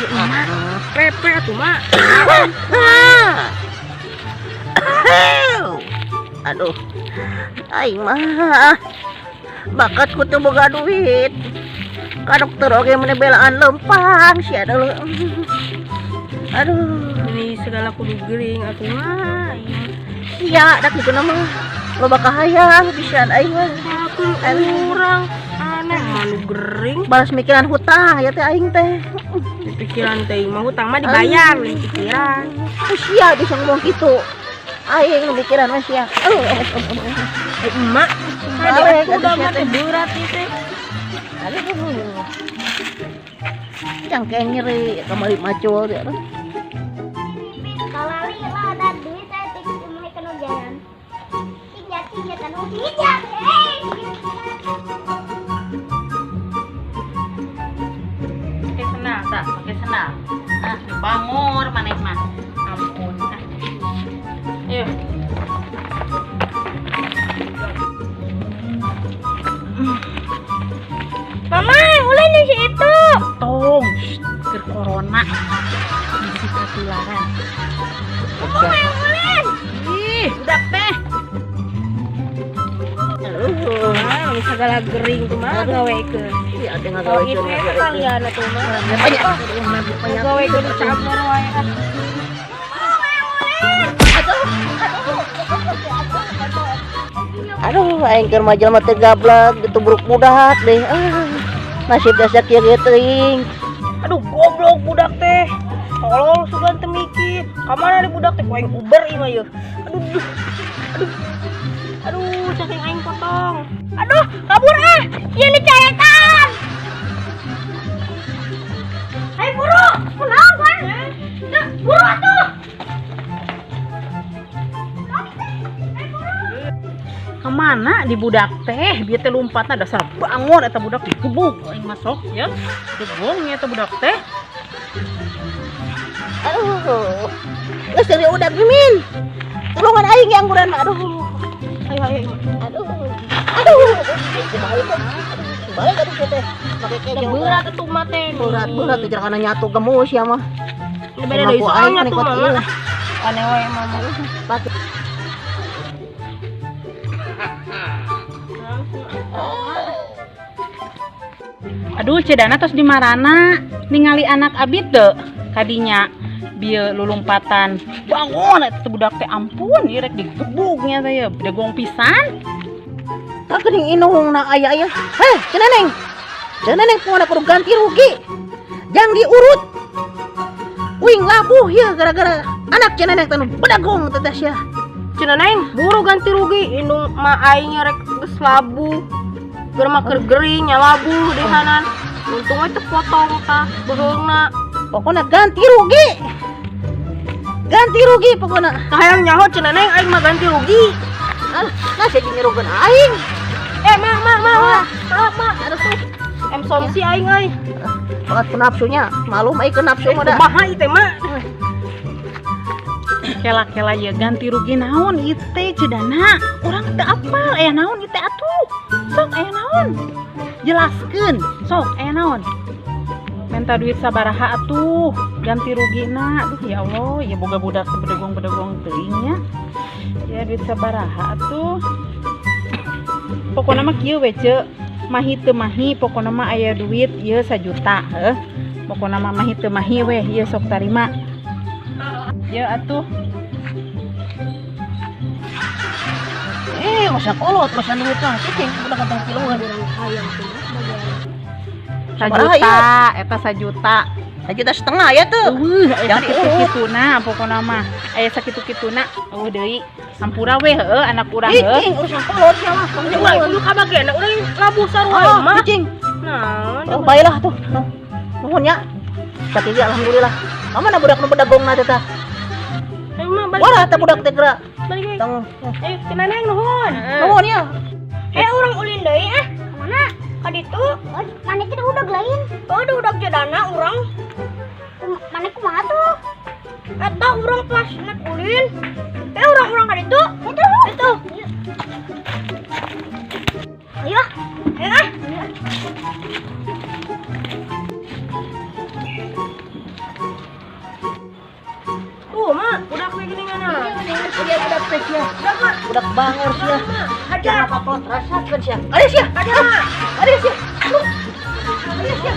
Emak, pepe atuh, Mak. Aduh. Aing mah bakat ku teu boga duit. Ka dokter oge meni belaan lempang sia dulu. Aduh, Ini segala kudu gering atuh, Mak. Sia da kitu mah. Loba kahayang pisan aing mah. Aku urang aneh mah nu gering. Balas mikiran hutang ya teh aing teh. Di pikiran teh mah hutang mah dibayar, lain pikiran. Sia bisa ngomong gitu. Aing nu mikiran mah sia. Aduh, Eh, emak, Balik, ada atuh udah sia mah teh. Teh berat ieu teh. Aduh. Cangkeng nyeri kamari macul ya. Kalali lah ada duit saya tik mulai kena jalan. Tiga tiga kan tiga. Eh. Pakai sendal, tak? Pakai sendal. Ah, bangor maneh mah. Ampun. Ah. Ayo. Mama, ulin si itu. Tong, shh, keur corona. Bisi katularan. Mama yang ulin. Ih, budak teh. Aduh. Ah, ini segala gering tuh mah gawekeun. Iya, teh Oh, ngagawekeun. itu ya kalian atuh mah. Banyak. Banyak. Gawekeun campur wae ah. Aduh, aing keur mah jelema teh gablek ditubruk budak deh. Ah, nasib dasar kieu ge teuing. Aduh, goblok budak teh. Tolol sugan teu mikir. Kamana di budak teh ku aing uber ieu mah yeuh. Aduh, duh. Aduh. Aduh, saking aing potong. Aduh, kabur ah. Ieu dicarekan. Hai buru, kunaon kan? Tuh, buru atuh. Kemana di budak teh? Bieu teh lompatna dasar bangor eta budak digebuk aing masuk ya. Degong eta budak teh. Aduh. Geus dari udah mimin. Tulungan aing yang angguran mah. Aduh. Ayo, ayo, ayo. Aduh. Aduh. Kumaha teh? Aduh, balik atuh sia teh. Make kejo. Berat atuh mah teh. Berat, berat teh kana nyatu gemus ya mah. Ini beda deui Ku aing soalnya tuh kuat mama. ieu. Aneh wae mama. Pake. Aduh, cedana tos di marana ningali anak abi teu kadinya bieu lulumpatan. Bangun eta teh budak teh ampun ieu rek digebuknya teh ya degong pisan. Tah geuning indungna aya aya. Heh, cenah neng. Cenah neng kumaha kudu ganti rugi. Jang diurut. Uing labuh ya gara-gara anak cenah neng teh nu bedagong teh sia. Cenah neng, buru ganti rugi indung ma aing rek geus labuh. Keur mah keur gering nya labuh di hanan. Untung we teu potong tah beuheungna. Pokokna ganti rugi. Ganti rugi pokokna. Tah hayang nyaho cenah neng aing mah ganti rugi. Ah, nah sia jeung ngirugeun aing. Eh, mak, mak, mak, mak. Maaf, mak. Aduh tuh. Em somsi aing euy. Banget ku nafsunya. Malum aing ke nafsu mah da. Kumaha ieu teh, mak? Kela-kela ya ganti rugi naon ieu teh cedana. Urang teu apal aya naon ieu teh atuh. Sok aya naon? Jelaskeun, sok aya naon? Minta duit sabaraha atuh ganti rugina. Aduh ya Allah, ya boga budak teh bedegong-bedegong teuing nya. Ya duit sabaraha atuh. Pokona mah kieu we ceu. Mahi teu mahi pokona mah aya duit ieu 1 juta heuh. Pokona mah mahi teu mahi weh ieu sok tarima. Ya atuh. Eh, masa kolot, masa duit mah cicing budak katong kiluan. 1 juta, eta 1 juta. 1,5 juta ya tuh. Eueuh, aya Jangan diurut. sakitu-kituna pokona mah. Aya sakitu-kituna. Eueuh deui. Hampura we heueuh anak urang heueuh. Cicing urusan kolot sia mah. Ini mah kudu kabagena urang labuh sarua Oh, mah. cicing. Nah, Oh, baiklah tuh. Nuhun ya. Sakieu ge alhamdulillah. Kamana budak nu bedagongna teh tah? Ayo mah balik. Wah, teh budak teh geura. Balik we. Tong. Ayo cenah neng nuhun. Nuhun ya. Eh, urang ulin deui ah. Kamana? Ka ditu. Oh, mana teh udah lain. Oh, udah jadana urang. Mana kumaha tuh? Eta urang pas nek ulin. Eh, urang-urang ka ditu. Itu. Itu. Ayo. Ayo ah. we geuningan. Sia budak teh sia. Budak bangor sia. Hajar. Jangan apa rasakeun sia. Ada sia. Hajar. Ada sia. Ada sia.